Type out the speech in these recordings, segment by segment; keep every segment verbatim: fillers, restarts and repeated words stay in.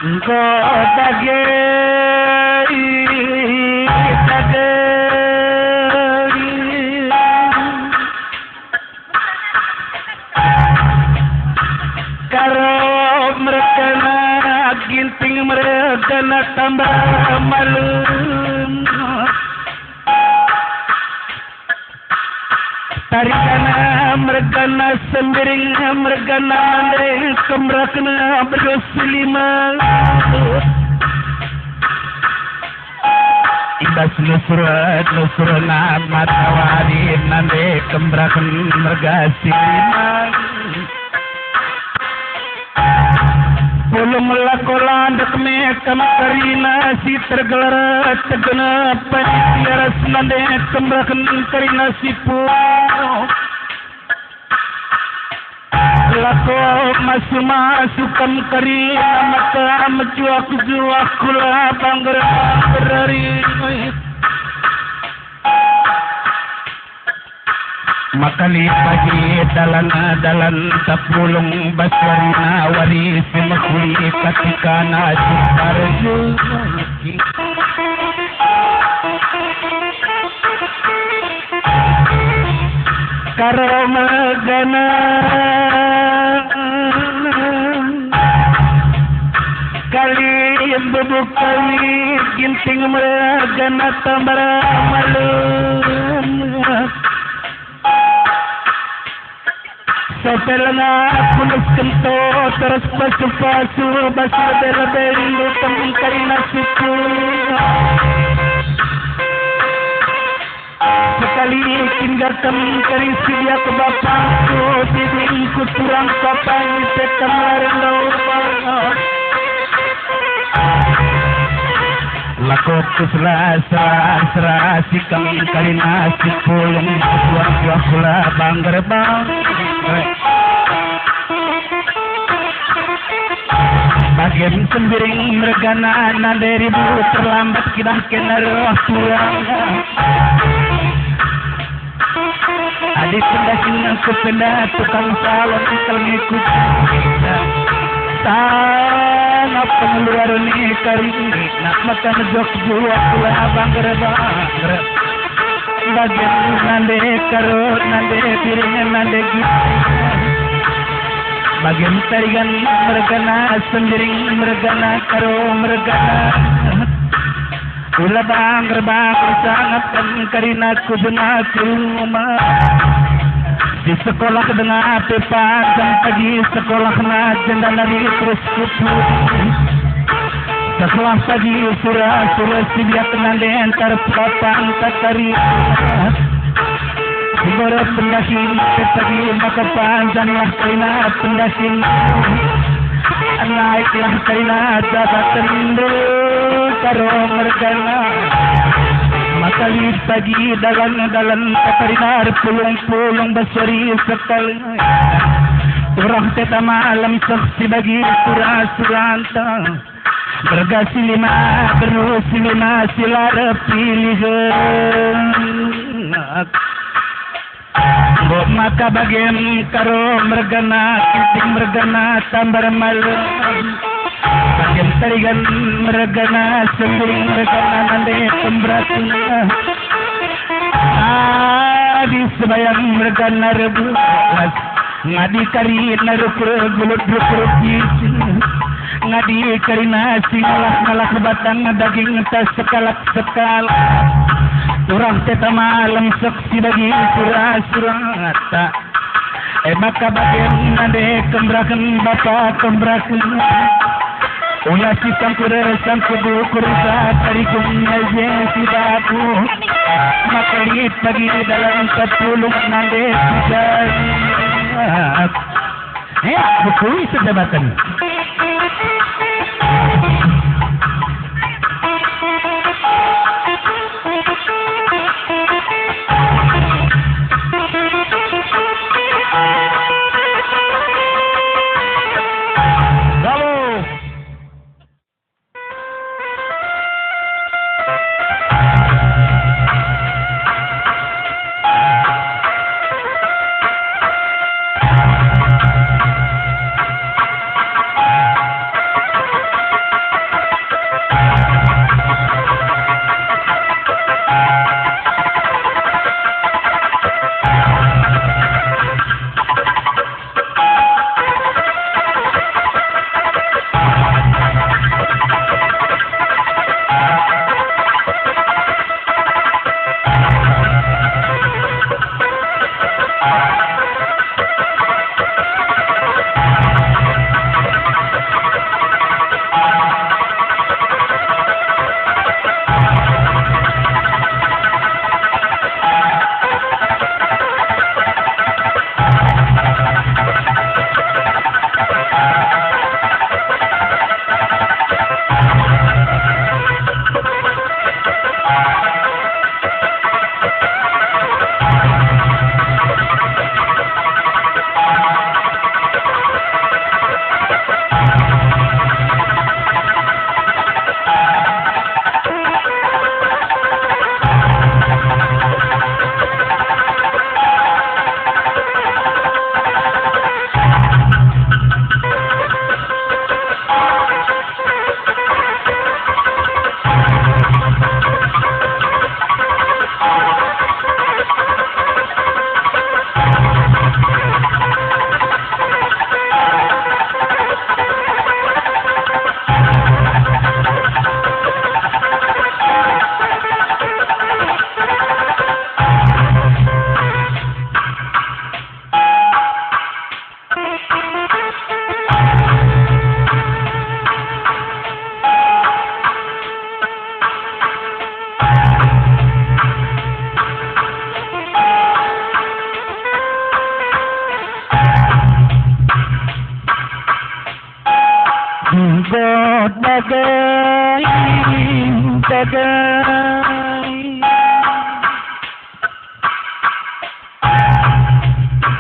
Enggo dage, dage. Karo mergana, Ginting mergana tambah malem. Tarigana mergana, Sembiring mergana, nande kemeraken bedus lima. I bas nusur-nusurna matawari, nande kemeraken merga si lima. Pulung lako landek me kam kerina si tergelar tegena panitia ras nande kemeraken kerina si pulung. Lako masu-masu kam kerina maka mejuak-juak kula bangger-bangger ari. Maka lit pagi dalan-dalan tapulung bas warina wari si mekuli katikana si parjuki. Karo mergana kali bubuk kali Ginting mergana tambar malem. Sopelna kundus kento terus pasu-pasu bas lebe-lebe rindu tengkari nasibku. Sekali kin gatem kari sidia ke bapangku, didingku turang papan petam laren lawang. Lako ku sela-sela, sela sikam karina si pulung, buah-buah kula bangger-bangger. Bagem Sembiring mergana nande ribu terlambat kidah kena roh turang. Adi pendahin ku penda tukang salon kelengiku. Tanap pengeluar ni kari nak makan jok juak kula bangger-bangger. Bagian nande karo nande piring nande gitu. Bagian tarigan mergana Sembiring mergana karo mergana. Kula bangger-bangger sangat kan karina ku jena ku rumah. Di sekolah denga pe panjang pagi sekolahna jenda nari terus kupu. Sekolah pagi sura-sura sibiak nande entar papan tatari. Sibara pendahin pe pagi maka panjanglah karina pendahin. Naiklah karina jabatenndu karo mergana. Maka lit pagi dalan-dalan katarina erpulung-pulung besori sekali. Urang teta malem seh si bagi sura-suranta. Merga si lima, beru si lima, si la erpilihen. Enggo maka bagem karo mergana, Ginting mergana, tambar malem. Bagem tarigan mergana, Sembiring mergana, nande pemberatna. Adi sebayang mergana rebu, ngadi karina rukur gulut rukur kisi. Ngadi karina si ngalah-ngalah batang daging tas sekalak-sekalak. Urang teta malem seh si bagi sura-surata. E maka bagem nande kemberaken bapa kemberaken. Ula si sangkur sangkur gukur sa tarigung nge si babu. Maka lit pagi dalan patulung nande si jari. Eh, betul itu jabatan. Bravo. Enggo dage, dage.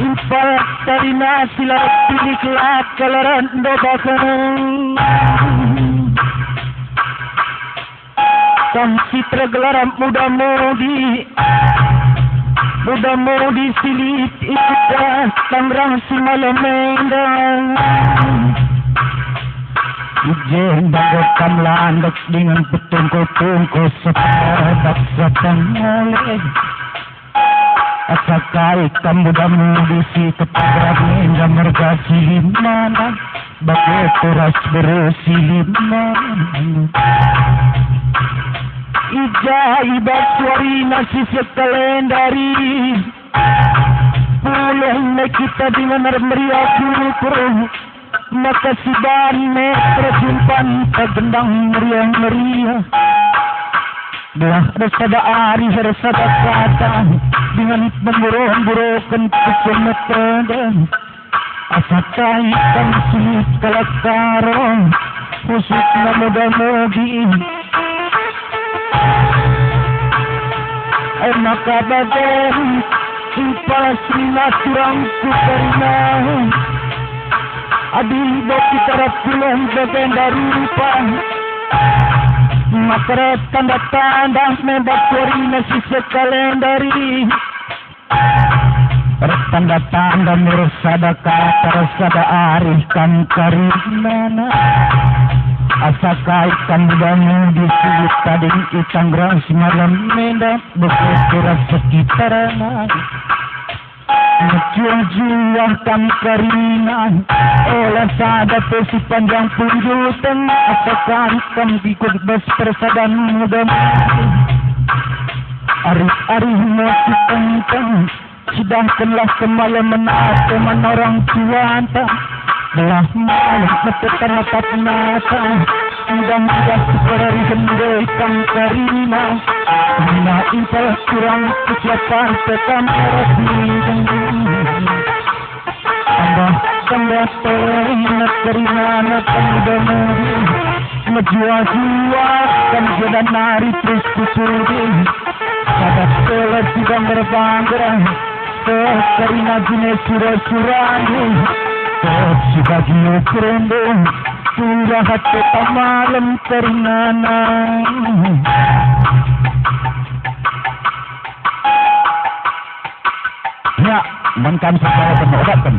Impal karina si la pilih la kalaran ndobaken. Kam si tergelar muda-mudi, muda-mudi si lit i kuta Tangerang si malem enda. I jenda enggo kam landek dingen petungko-tungko sepadak sepengole. Asa kai kam muda-mudi si kepagari enda merga si limana, bage pe ras beru si limana. I ja i bas warina si sekalendari, pulang me kita dingen ermeriah syukur. Maka si bani me perjumpanta gendang meriah-meriah. Gelah ersada arih ersada kata, dengan pemburuh-buruhken pesemetenda. Asa kai kam sulit kalak karo, khususna muda-mudi. E maka bage, impal si naturangku karina. Adi bagi tarap pulang bagenda rupa, maka reh tanda-tanda me bas warina si sekalendari. Reh tanda-tanda me ersada kata ersada arih kam karinana. Asa kai kam muda-mudi si tading i Tangerang si malem enda, bage pe ras sekitarna. Mejuah-juah kam karina, ola sada pe si panjang punjuten, asa kai kam ikut bas persadan muda-mudi. Arih-arih me si tengteng, cidahkenlah kemalemen ate man orang tuanta. Gelah malem mete tatap mata, mudah-mudah seperarihen ndai kam karina. Karina impal kurang kesiapan tetap ras ninjeng. Tambah-tambah teringat kerinana pemuda-mudi, mejuah-juah kan jenda nari terus kutudi. Sada sekolah sidang berbangga, eh, karina jine sura-surandu, eh, si bagi kerendeng, sura hati tamalem kerinana. Ya, man kam sekolah pemodaken.